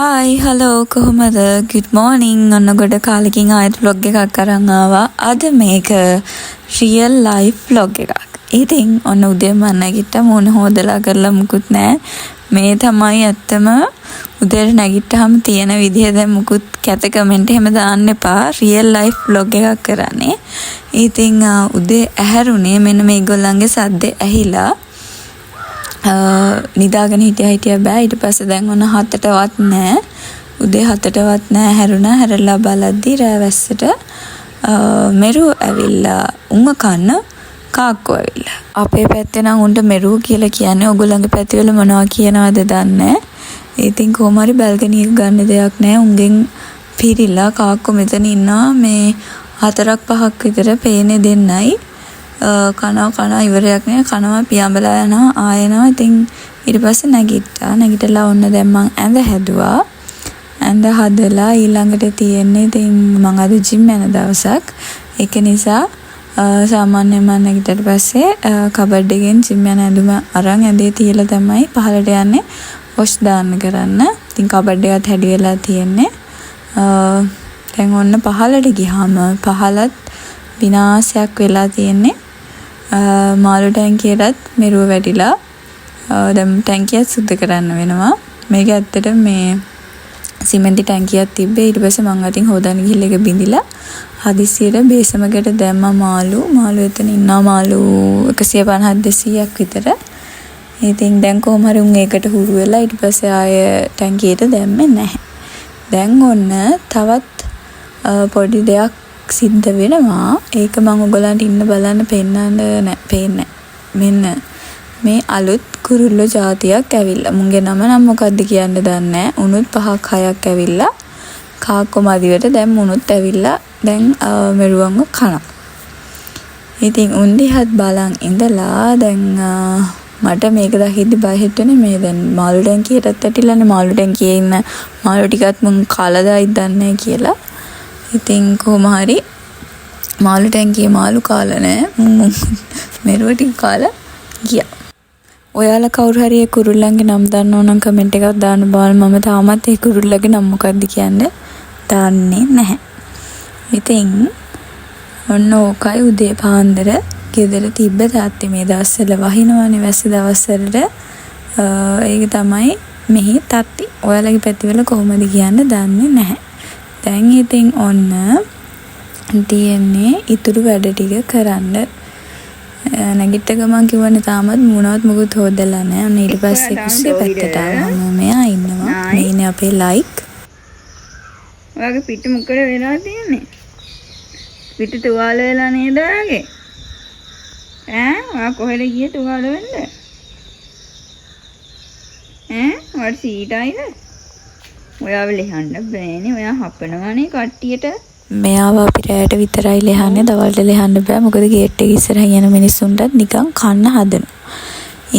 Hi, hello, කොහොමද? Good morning. ඔන්න ගොඩ කාලෙකින් ආයෙත් ව්ලොග් එකක් අරන් ආවා. අද මේක රියල් ලයිෆ් ව්ලොග් එකක්. ඉතින් ඔන්න උදේම මං නැගිට්ටා. මූණ හෝදලා කරලා මුකුත් නෑ. මේ තමයි ඇත්තම උදේට නැගිට්ටාම තියෙන විදිහ. දැන් මුකුත් කැත කමෙන්ට් එහෙම දාන්න එපා. රියල් ලයිෆ් ව්ලොග් එකක් කරන්නේ. ඉතින් උදේ ඇහැරුණේ මෙන්න මේගොල්ලන්ගේ සද්දේ ඇහිලා. නිදාගෙන හිටියා හිටියා බෑ. ඊට පස්සේ දැන් ඔන්න 7ටවත් නෑ. උදේ 7ටවත් නෑ හැරුණා. හැරලා බලද්දි රෑ වැස්සට මෙරුවෝ ඇවිල්ලා, උන්ව කන්න කාක්කෝ ඇවිල්ලා. අපේ පැත්තේ නම් උන්ට මෙරුවෝ කියලා කියන්නේ. ඔයගොල්ලන්ගේ පැතිවල මොනවා කියනවද දන්නේ නෑ. ඉතින් කොහොම හරි බැල්කනි එක ගන්න දෙයක් නෑ. උන්ගෙන් පිරිලා කාක්කෝ මෙතන ඉන්නවා මේ හතරක් පහක් විතර. පේන්නේ දෙන්නයි. කනවා කනවා ඉවරයක් නෑ. කනවා, පියාඹලා යනවා, ආයෙ එනවා. ඉතින් ඊට පස්සේ නැගිට්ටා. නැගිටලා ඔන්න දැන් මං ඇඳ හැදුවා. ඇඳ හදලා ඊළඟට තියෙන්නේ, ඉතින් මං අද ජිම් යන දවසක්. ඒක නිසා සාමාන්‍යයෙන් මං නැගිට්ටට පස්සේ කබඩ් එකෙන් ජිම් යන ඇඳුම අරන් ඇඳේ තියලා තමයි පහළට යන්නේ වොෂ් දාන්න කරන්න. ඉතින් කබඩ් එකත් හැඩි වෙලා තියෙන්නේ. දැන් ඔන්න පහළට ගියාම පහළත් විනාශයක් වෙලා තියෙන්නේ. මාළු ටැංකියටත් මෙරුව වැටිලා. දැන් ටැංකියත් සුද්ධ කරන්න වෙනවා. මේක ඇත්තටම මේ සිමෙන්ති ටැංකියක් තිබ්බේ. ඊට පස්සේ මං අතින් හොදන්න ගිහිල්ලා ඒක බිඳිලා. හදිස්සියට බේසමකට දැම්මා මාළු. මාළු එතන ඉන්නවා මාළු 150ක් 200ක් විතර. ඉතින් දැන් කොහොම හරි උන් ඒකට හුරු වෙලා ඊට පස්සේ ආය ටැංකියට දැම්මේ නැහැ. දැන් ඔන්න තවත් පොඩි දෙයක් සිද්ධ වෙනවා. ඒක මං ඔයගොල්ලන්ට ඉන්න බලන්න පෙන්නන්න නෑ, පේන්නේ නෑ. මෙන්න මේ අලුත් කුරුල්ලෝ ජාතියක් ඇවිල්ලා. මුන්ගේ නම නම් මොකද්ද කියන්න දන්නේ නෑ. උනුත් පහක් හයක් ඇවිල්ලා කාක්කෝ මදිවට දැන් මුනුත් ඇවිල්ලා දැන් මෙරුවන්ව කනවා. ඉතින් උන් දිහාත් බලන් ඉඳලා දැන් මට මේක දකිද්දි බය හිතුනේ. මේ දැන් මාළු ටැංකියටත් වැටිලානේ, මාළු ටැංකියේ ඉන්න මාළු ටිකත් මුන් කාලා දායිද දන්නේ නෑ කියලා. ඉතින් කොහොම හරි මාළු ටැංකියේ මාළු කාලා නෑ. මුන් මෙරුව ටික කාලා ගියා. ඔයාලා කවුරු හරි ඒ කුරුල්ලන්ගේ නම් දන්නවා නම් කමෙන්ට් එකක් දාන්න බලන්න. මම තාමත් ඒ කුරුල්ලගේ නම මොකක්ද කියන්න දන්නේ නැහැ. ඉතින් ඔන්න ඕකයි උදේ පාන්දර ගෙදර තිබ්බ තත්ත්වය. මේ දවස්වල වහිනවනේ වැස්ස දවස්වලට. ඒක තමයි මෙහි තත්ත්වය. ඔයාලගේ පැතිවල කොහොමද කියන්න දන්නේ නැහැ. දැන් ඉතින් ඔන්න තියෙන්නේ ඉතුරු වැඩ ටික කරන්න. නැගිට්ට ගමන් කිව්වනේ තාමත් මූණවත් මුකුත් හෝදලා නැහැ. ඔන්න ඊට පස්සේ කුස්සිය පැත්තට ආවම මෙයා ඉන්නවා. මේ ඉන්නේ අපේ ලයික්. ඔයාගේ පිට මොකද වෙලා තියෙන්නේ? පිට තුවාල වෙලා නේද ඔයාගේ? ඈ, ඔයා කොහෙද ගියේ තුවාල වෙන්න? ඈ, ඔයාට සීටයිද? ඔයාව ලිහන්න බෑනේ. ඔයා හපනවනේ කට්ටියට. මෙයාව අපි රෑට විතරයි ලෙහන්නේ. දවල්ට ලෙහන්න බෑ. මොකද ගේට් එක ඉස්සරහින් යන මිනිස්සුන්ටත් නිකන් කන්න හදනවා.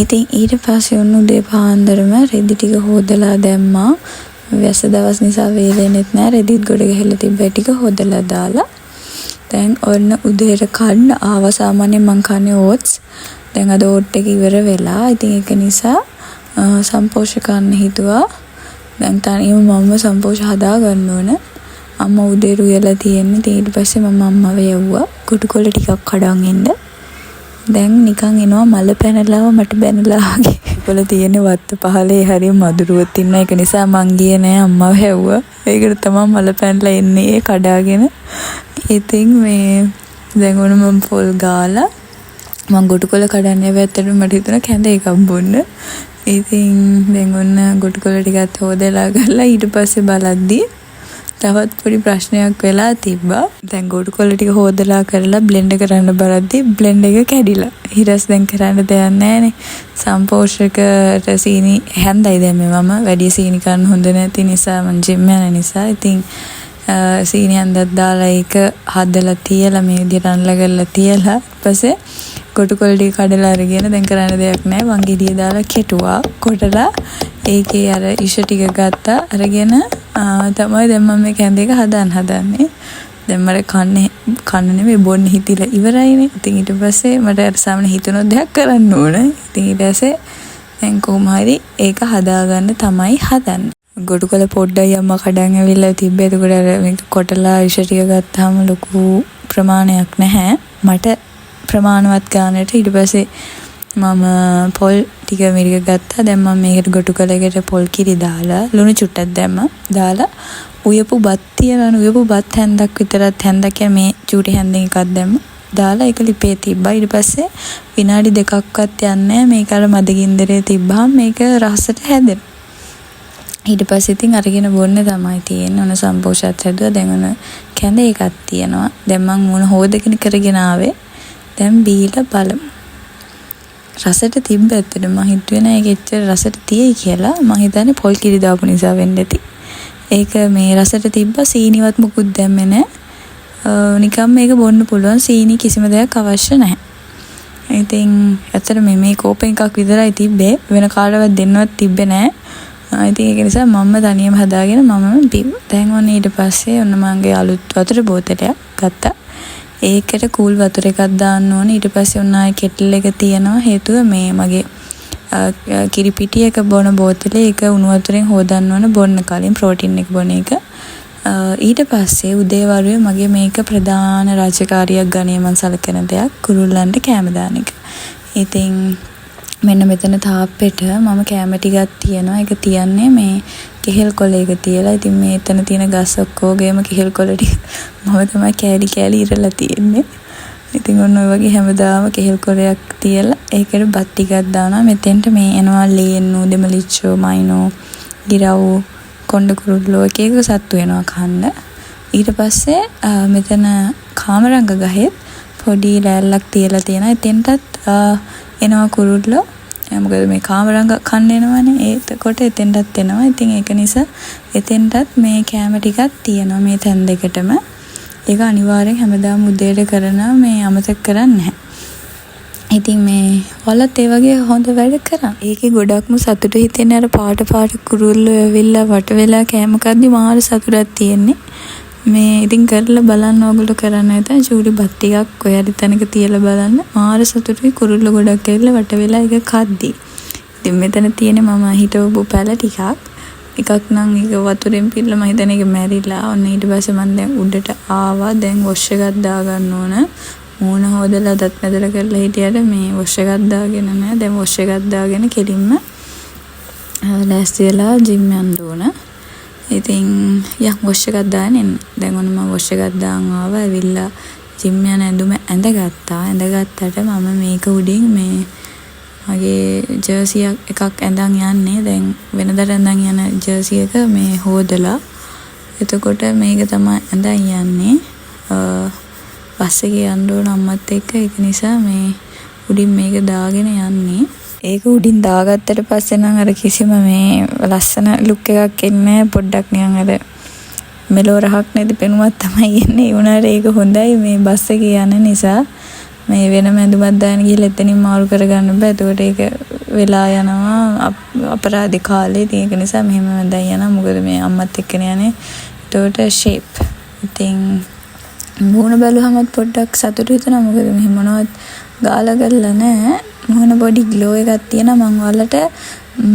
ඉතින් ඊට පස්සේ ඔන්න උදේ පාන්දරම රෙදි ටික හොදලා දැම්මා. වැස්ස දවස් නිසා වේලෙන්නෙත් නෑ. රෙදිත් ගොඩ ගැහිලා තිබ්බ ඒ ටික හොදලා දාලා දැන් ඔන්න උදේට කන්න ආවා. සාමාන්‍යයෙන් මං කන්නේ ඕට්ස්. දැන් අද ඕට් එක ඉවර වෙලා. ඉතින් ඒක නිසා සම්පෝෂ කන්න හිතුවා. දැන් තනියම මම සම්පෝෂ හදා ගන්න ඕන. අම්මා උදේට උයලා තියෙන්නේ. ඉතින් ඊට පස්සේ මම අම්මව යවුවා ගොටුකොළ ටිකක් කඩන් එන්න. දැන් නිකන් එනවා මල පැනලා මට බැනලා වගේ. කොළ තියෙන්නේ වත්ත පහලේ හරිය මදුරුවොත් ඉන්නවා. ඒක නිසා මං ගියේ නෑ, අම්මව හැව්වා. ඒකට තමයි මල පැනලා එන්නේ ඒ කඩාගෙන. ඉතින් මේ දැන් ඔන්න මම පොල් ගාලා මං ගොටුකොළ කඩන්න යව. ඇත්තටම මට හිතුණා කැඳ එකක් බොන්න. ඉතින් දැන් ඔන්න ගොටුකොළ ටිකත් හොදලා කරලා ඊට පස්සේ බලද්දි තවත් පොඩි ප්‍රශ්නයක් වෙලා තිබ්බා. දැන් ගොටුකොළ ටික හොදලා කරලා බ්ලෙන්ඩ් කරන්න බලද්දි බ්ලෙන්ඩ් එක කැඩිලා. ඊට පස්සේ දැන් කරන්න දෙයක් නෑනේ. සම්පෝෂකට සීනි හැන්දයි දැම්මේ මම. වැඩි සීනි කන්න හොඳ නැති නිසා, මං ජිම් යන නිසා. ඉතින් සීනි හැන්දක් දාලා ඒක හදලා තියලා, මේ විදිහට අනලා කරලා තියලා, ඊට පස්සේ ගොටුකොළ ටික කඩලා අරගෙන දැන් කරන්න දෙයක් නෑ. මං ගෙඩිය දාලා කෙටුවා. කොටලා ඒකේ අර ඉෂ ටික ගත්තා. අරගෙන තමයි දැන් මම මේ කැඳ එක හදන්න හදන්නේ. දැන් මට කන්න කන්න නෙමෙයි, බොන්න හිතිලා ඉවරයිනේ. ඉතින් ඊට පස්සේ මට අර සාමාන්‍ය හිතුනොත් දෙයක් කරන්න ඕන. ඉතින් ඊට පස්සේ දැන් කොහොම හරි ඒක හදාගන්න තමයි හදන්නේ. ගොටු කොළ පොඩ්ඩයි අම්මා කඩන් ඇවිල්ලා තිබ්බේ. එතකොට අර මේක කොටලා ඉෂ ටික ගත්තාම ලොකු ප්‍රමාණයක් නැහැ. මට ප්‍රමාණවත් ගානට. ඊට පස්සේ මම පොල් ටික මිරික ගත්තා. දැන් මම මේකට ගොටු කොළ එකට පොල් කිරි දාලා ලුණු චුට්ටක් දැම්මා. දාලා උයපු බත් තියෙනවනේ, උයපු බත් හැන්දක් විතරත්, හැන්දක් කියන්නේ මේ චූටි හැන්දෙන් එකක් දැම්මා. දාලා ඒක ලිපේ තිබ්බා. ඊට පස්සේ විනාඩි 2ක්වත් යන්නේ මේක අර මද ගින්දරේ තිබ්බහම මේක රසට හැදෙනවා. ඊට පස්සේ ඉතින් අරගෙන බොන්න තමයි තියෙන්නේ. ඔන්න සම්පෝෂත් හැදුවා. දැන් ඔන්න කැඳ එකක් තියෙනවා. දැන් මං මූණ හොදගෙන කරගෙන ආවේ. දැන් බීලා බලමු. රසට තිබ්බ ඇත්තට. මං හිතුවේ නෑ ඒක එච්චර රසට තියෙයි කියලා. මං හිතන්නේ පොල් කිරි දාපු නිසා වෙන්න ඇති. ඒක මේ රසට තිබ්බා. සීනිවත් මුකුත් දැම්මේ නෑ. නිකන් මේක බොන්න පුළුවන්. සීනි කිසිම දෙයක් අවශ්‍ය නැහැ. ඉතින් ඇත්තට මේ මේ කෝපෙන් එකක් විතරයි තිබ්බේ. වෙන කාටවත් දෙන්නවත් තිබ්බේ නෑ. ඉතින් ඒක නිසා මම්ම තනියම හදාගෙන මමම බිව්වා. දැන් ඔන්න ඊට පස්සේ ඔන්න මගේ අලුත් වතුර බෝතලයක් ගත්තා. ඒකට කූල් වතුර එකක් දාන්න ඕනේ. ඊට පස්සේ ඔන්න ආයේ කෙටල් එක තියෙනවා. හේතුව මේ මගේ කිරි පිටි එක බොන බෝතලේ ඒක උණු වතුරෙන් හෝදන්න ඕන බොන්න කලින්, ප්‍රෝටීන් එක බොන එක. ඊට පස්සේ උදේ වරුවේ මගේ මේක ප්‍රධාන රාජකාරියක් ගණයේ මං සලකන දෙයක්, කුරුල්ලන්ට කෑම දාන එක. ඉතින් මෙන්න මෙතන තාප්පෙට මම කෑම ටිකක් තියනවා. ඒක තියන්නේ මේ කෙහෙල් කොළ එක තියලා. ඉතින් මේ එතන තියෙන ගස් ඔක්කොගේම කෙහෙල් කොළ ටික මම තමයි කෑලි කෑලි ඉරලා තියෙන්නේ. ඉතින් ඔන්න ඔය වගේ හැමදාම කෙහෙල් කොළයක් තියලා ඒකට බත් ටිකක් දානවා. මෙතෙන්ට මේ එනවා ලේන්නු, දෙමලිච්චෝ, මයිනෝ, ගිරව්, කොණ්ඩ කුරුල්ලෝ, එක එක සත්තු එනවා කන්න. ඊට පස්සේ මෙතන කාමරංග ගහෙත් පොඩි ලෑල්ලක් තියලා තියෙනවා. එතෙන්ටත් එනවා කුරුල්ලෝ. මොකද මේ කාමරංග කන්න එනවනේ. එතකොට එතෙන්ටත් එනවා. ඉතින් ඒක නිසා එතෙන්ටත් මේ කෑම ටිකක් තියෙනවා මේ තැන් දෙකටම. ඒක අනිවාර්යෙන් හැමදාම උදේට කරනවා, මේ අමතක කරන්නේ නැහැ. ඉතින් මේ ඔයාලත් ඒ වගේ හොඳ වැඩ කරන්න. ඒකේ ගොඩක්ම සතුට හිතෙන්නේ අර පාට පාට කුරුල්ලෝ ඇවිල්ලා වට වෙලා කෑම කද්දි මාර සතුටක් තියෙන්නේ. මේ ඉතින් කරලා බලන්න ඔයගොල්ලෝ කරන්න නැත්නම් චූටි බත් ටිකක් කොහේ හරි තැනක තියලා බලන්න. මාර සතුටුයි කුරුල්ලෝ ගොඩක් ඇවිල්ලා වට වෙලා ඒක කද්දි. ඉතින් මෙතන තියෙන්නේ මම හිටවපු පැල ටිකක්. එකක් නම් ඒක වතුරෙන් පිරලා මම හිතන්නේ ඒක මැරිලා. ඔන්න ඊට පස්සේ මම දැන් උඩට ආවා. දැන් වොෂ් එකක් දාගන්න ඕන. මූණ හොදලා දත් මැදලා කරලා හිටියට මේ වොෂ් එකක් දාගෙන නෑ. දැන් වොෂ් එකක් දාගෙන කෙලින්ම ලෑස්ති වෙලා ජිම් යන්න ඕන. ඉතින් යන් වොෂ් එකක් දාගෙන එන්න. දැන් ඔන්න මම වොෂ් එකක් දාන් ආවා. ඇවිල්ලා ජිම් යන ඇඳුම ඇඳගත්තා. ඇඳගත්තට මම මේක උඩින් මේ මගේ ජර්සි එකක් ඇඳන් යන්නේ. දැන් වෙනදට ඇඳන් යන ජර්සි එක මේ හෝදලා. එතකොට මේක තමයි ඇඳන් යන්නේ. බස් එකේ යන්න ඕන අම්මත් එක්ක. ඒක නිසා මේ උඩින් මේක දාගෙන යන්නේ. ඒක උඩින් දාගත්තට පස්සේ නම් අර කිසිම මේ ලස්සන ලුක් එකක් එන්නේ නෑ. පොඩ්ඩක් නිකන් අර මෙලෝ රහක් නැති පෙනුමක් තමයි එන්නේ. ඒ වුණාට ඒක හොඳයි මේ බස් එකේ යන නිසා. මේ වෙනම ඇඳුමක් දාගෙන ගිහලා එතනින් මාරු කරගන්න බෑ. එතකොට ඒක වෙලා යනවා අපරාධේ කාලේ. ඉතින් ඒක නිසා මෙහෙම ඇඳන් යනවා. මොකද මේ අම්මත් එක්කනේ යන්නේ. එතකොට ෂේප්. ඉතින් මූණ බැලුවමත් පොඩ්ඩක් සතුටු හිතෙනවා. මොකද මෙහෙම මොනවත් ගාලා කරලා නෑ. මුහුණ පොඩි ග්ලෝ එකක් තියෙනවා. මං ඔයාලට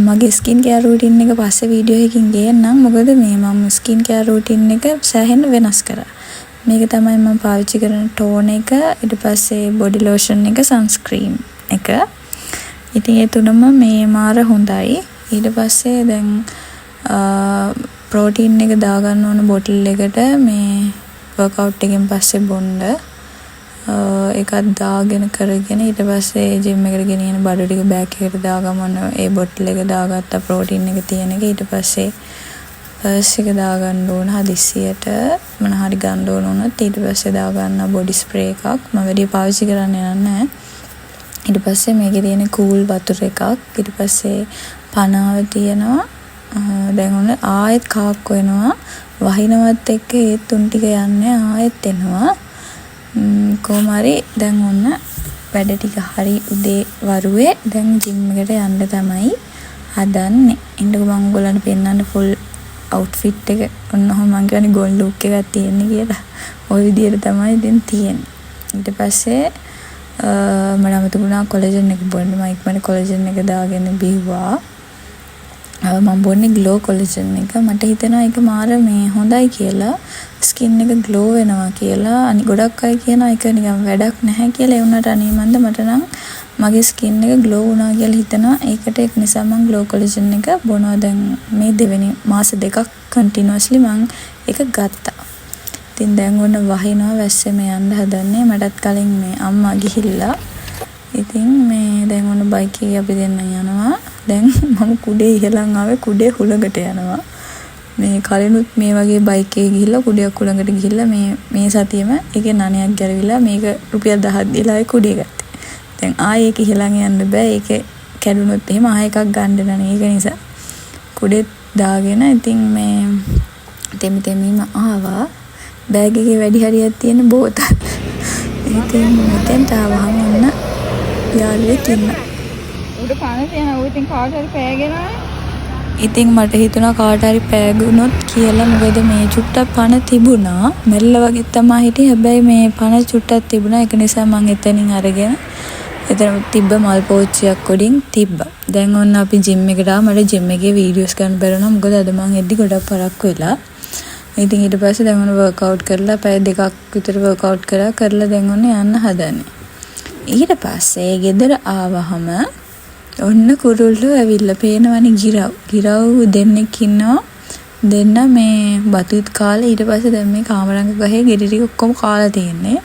මගේ ස්කින් කෙයාර් රූටින් එක පස්සේ වීඩියෝ එකකින් ගේන්නම්. මොකද මේ මම ස්කින් කෙයාර් රූටින් එක සෑහෙන්න වෙනස් කරා. මේක තමයි මම පාවිච්චි කරන ටෝනර් එක, ඊට පස්සේ බොඩි ලෝෂන් එක, සන්ස්ක්‍රීන් එක. ඉතින් ඒ තුනම මේ මාර හොඳයි. ඊට පස්සේ දැන් ප්‍රෝටීන් එක දාගන්න ඕන බොටල් එකට මේ වර්ක්අවුට් එකෙන් පස්සේ බොන්න. ඒකත් දාගෙන කරගෙන ඊට පස්සේ ජිම් එකට ගෙනියන බඩු ටික බෑග් එකට දාගමු. ඔන්න ඒ බොටල් එක දාගත්තා ප්‍රෝටීන් එක තියෙන එක. ඊට පස්සේ පර්ස් එක දාගන්න ඕන හදිස්සියට මොන හරි ගන්න ඕන වුණොත්. ඊට පස්සේ දාගන්න බොඩි ස්ප්‍රේ එකක්. මම වැඩිය පාවිච්චි කරන්නේ නැහැ. ඊට පස්සේ මේකේ තියෙන කූල් වතුර එකක්. ඊට පස්සේ පනාව තියෙනවා. දැන් ඔන්න ආයෙත් කාක්කෝ එනවා. වහිනවත් එක්ක ඒත් උන් ටික යන්නේ ආයෙත් එනවා. කොහොම හරි දැන් ඔන්න වැඩ ටික හරි උදේ වරුවේ දැන් ජිම් එකට යන්න තමයි හදන්නේ. එන්නකෝ මං ඔයගොල්ලන්ට පෙන්නන්න ෆුල් අවුට්ෆිට් එක. ඔන්න ඔහොම මං කියන්නේ ගොන් ලුක් එකක් තියෙන්නේ කියලා. ඔය විදියට තමයි ඉතින් තියෙන්නේ. ඊට පස්සේ මට අමතක වුණා කොලජන් එක බොන්න. මම ඉක්මනට කොලජන් එක දාගෙන බිව්වා. මම බොන්නේ ග්ලෝ කොලජන් එක. මට හිතෙනවා ඒක මාර මේ හොඳයි කියලා. ස්කින් එක ග්ලෝ වෙනවා කියලා. අනිත් ගොඩක් අය කියනවා ඒක නිකන් වැඩක් නැහැ කියලා. ඒ වුණාට අනේ මන්ද මට නම් මගේ ස්කින් එක ග්ලෝ වුණා කියලා හිතෙනවා. ඒකට ඒක නිසා මං ග්ලෝ කොලජන් එක බොනවා. දැන් මේ දෙවෙනි මාස 2ක් කන්ටිනියස්ලි මං ඒක ගත්තා. ඉතින් දැන් ඔන්න වහිනවා, වැස්සෙම යන්න හදන්නේ. මටත් කලින් මේ අම්මා ගිහිල්ලා. ඉතින් මේ දැන් ඔන්න බයික් එකේ අපි දෙන්න යනවා. දැන් මම කුඩේ ඉහළන් ආවේ, කුඩේ හුළඟට යනවා. මේ කලිනුත් මේ වගේ බයික් එකේ ගිහිල්ලා කුඩයක් හුළඟට ගිහිල්ලා මේ මේ සතියෙම ඒකේ නණයක් ගැලවිලා මේක රුපියල් 1000ක් දීලා ආයේ කුඩේ ගත්තේ. දැන් ආයේ ඒක ඉහළන් යන්න බෑ. ඒක කැඩුනොත් එහෙම ආයෙ එකක් ගන්න වෙනවනේ. ඒක නිසා කුඩෙත් දාගෙන ඉතින් මේ තෙමි තෙමීම ආවා. බෑග් එකේ වැඩි හරියක් තියෙන බෝතල්. ඉතින් මෙතෙන්ට ආවහම ඔන්න යාළුවෙක් ඉන්නවා. උඩ පණ තියෙන ඌ ඉතින් කාට හරි පෑගෙනවනේ. ඉතින් මට හිතුණා කාට හරි පෑගුණොත් කියලා. මොකද මේ චුට්ටක් පණ තිබුණා. මැරිලා වගේ තමා හිටියේ. හැබැයි මේ පණ චුට්ටක් තිබුණා. ඒක නිසා මං එතනින් අරගෙන එතන තිබ්බ මල් පෝච්චියක් උඩින් තිබ්බා. දැන් ඔන්න අපි ජිම් එකට ආවා. මට ජිම් එකේ වීඩියෝස් ගන්න බැරි වුණා. මොකද අද මං එද්දි ගොඩක් පරක්කු වෙලා. ඉතින් ඊට පස්සේ දැන් ඔන්න වර්ක්අවුට් කරලා පැය 2ක් විතර වර්ක්අවුට් කරා. කරලා දැන් ඔන්න යන්න හදන්නේ. ඊට පස්සේ ගෙදර ආවහම ඔන්න කුරුල්ලෝ ඇවිල්ලා පේනවනේ ගිරව්. ගිරව් දෙන්නෙක් ඉන්නවා. දෙන්න මේ බතුත් කාලා ඊට පස්සේ දැන් මේ කාමරංග ගහේ ගෙඩි ටික ඔක්කොම කාලා තියෙන්නේ.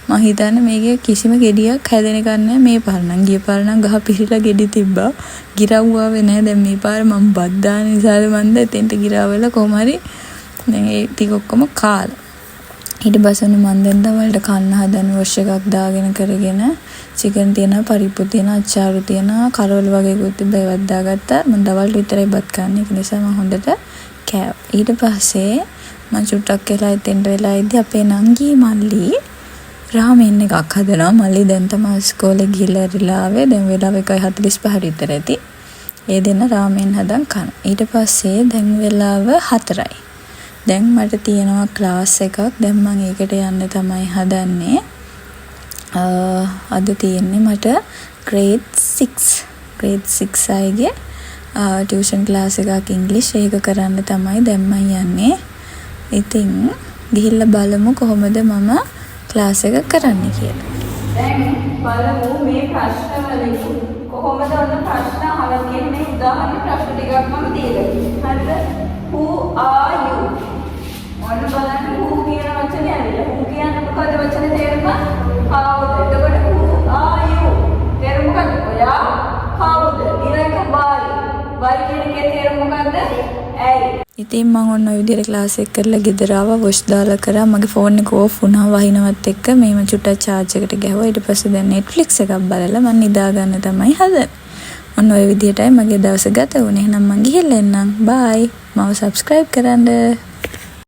මං හිතන්නේ මේකේ කිසිම ගෙඩියක් හැදෙන එකක් නෑ මේ පාර නම්. ගිය පාර නම් ගහ පිරিলা ගෙඩි තිබ්බා. ගිරව් ආවේ නෑ. දැන් මේ පාර මං බත් දාන නිසාද මන්ද එතෙන්ට ගිරව් වෙලා කොහොම හරි දැන් ඒ ටික ඔක්කොම කාලා. ඊට පස්සේ ඔන්න මං දැන් දවල්ට කන්න හදන වොෂ් එකක් දාගෙන කරගෙන චිකන් තියෙනවා, පරිප්පු තියෙනවා, අච්චාරු තියෙනවා, කරවල වගේකුත් තිබ්බා, ඒවත් දාගත්තා. මං දවල්ට විතරයි බත් කන්නේ. ඒක නිසා මං හොඳට කෑවා. ඊට පස්සේ මං චුට්ටක් වෙලා එතෙන්ට වෙලා ඉද්දි අපේ නංගී මල්ලි රාමෙන් එකක් හදනවා. මල්ලි දැන් තමයි ඉස්කෝලේ ගිහිල්ලා ඇරිලා ආවේ. දැන් වෙලාව 1:45 විතර ඇති. ඒ දෙන්න රාමෙන් හදන් කනවා. ඊට පස්සේ දැන් වෙලාව 4යි. දැන් මට තියෙනවා ක්ලාස් එකක්. දැන් මං ඒකට යන්න තමයි හදන්නේ. අද තියෙන්නේ මට ග්‍රේඩ් 6. ග්‍රේඩ් 6 අයගේ ටියුෂන් ක්ලාස් එකක් ඉංග්‍රීසි. ඒක කරන්න තමයි දැන් මං යන්නේ. ඉතින් ගිහිල්ලා බලමු කොහොමද මම ක්ලාස් එක කරන්නේ කියලා. දැන් බලමු මේ ප්‍රශ්න වලින් කොහොමද ඔන්න ප්‍රශ්න අහලා තියෙන්නේ. මේ උදාහරණ ප්‍රශ්න ටිකක් මම දීලා තියෙනවා. හරිද? Who are you? ඔන්න බලන්න who කියන වචනේ ඇවිල්ලා. Who කියන්නේ මොකද්ද වචනේ තේරුම? කවුද? එතකොට who are you? තේරුම මොකද්ද? ඔයා කවුද? ඊළඟ why. Why කියන එකේ තේරුම මොකද්ද? ඇයි? ඉතින් මං ඔන්න ඔය විදිහට ක්ලාස් එක කරලා ගෙදර ආවා. වොෂ් දාලා කරා. මගේ ෆෝන් එක ඕෆ් වුණා වහිනවත් එක්ක. මේම චුට්ටක් චාර්ජ් එකට ගැහුවා. ඊට පස්සේ දැන් Netflix එකක් බලලා මං නිදා ගන්න තමයි හදන්නේ. ඔන්න ඔය විදිහටයි මගේ දවස ගත වුණේ. එහෙනම් මං ගිහිල්ලා එන්නම්. බයි. මාව සබ්ස්ක්‍රයිබ් කරන්න.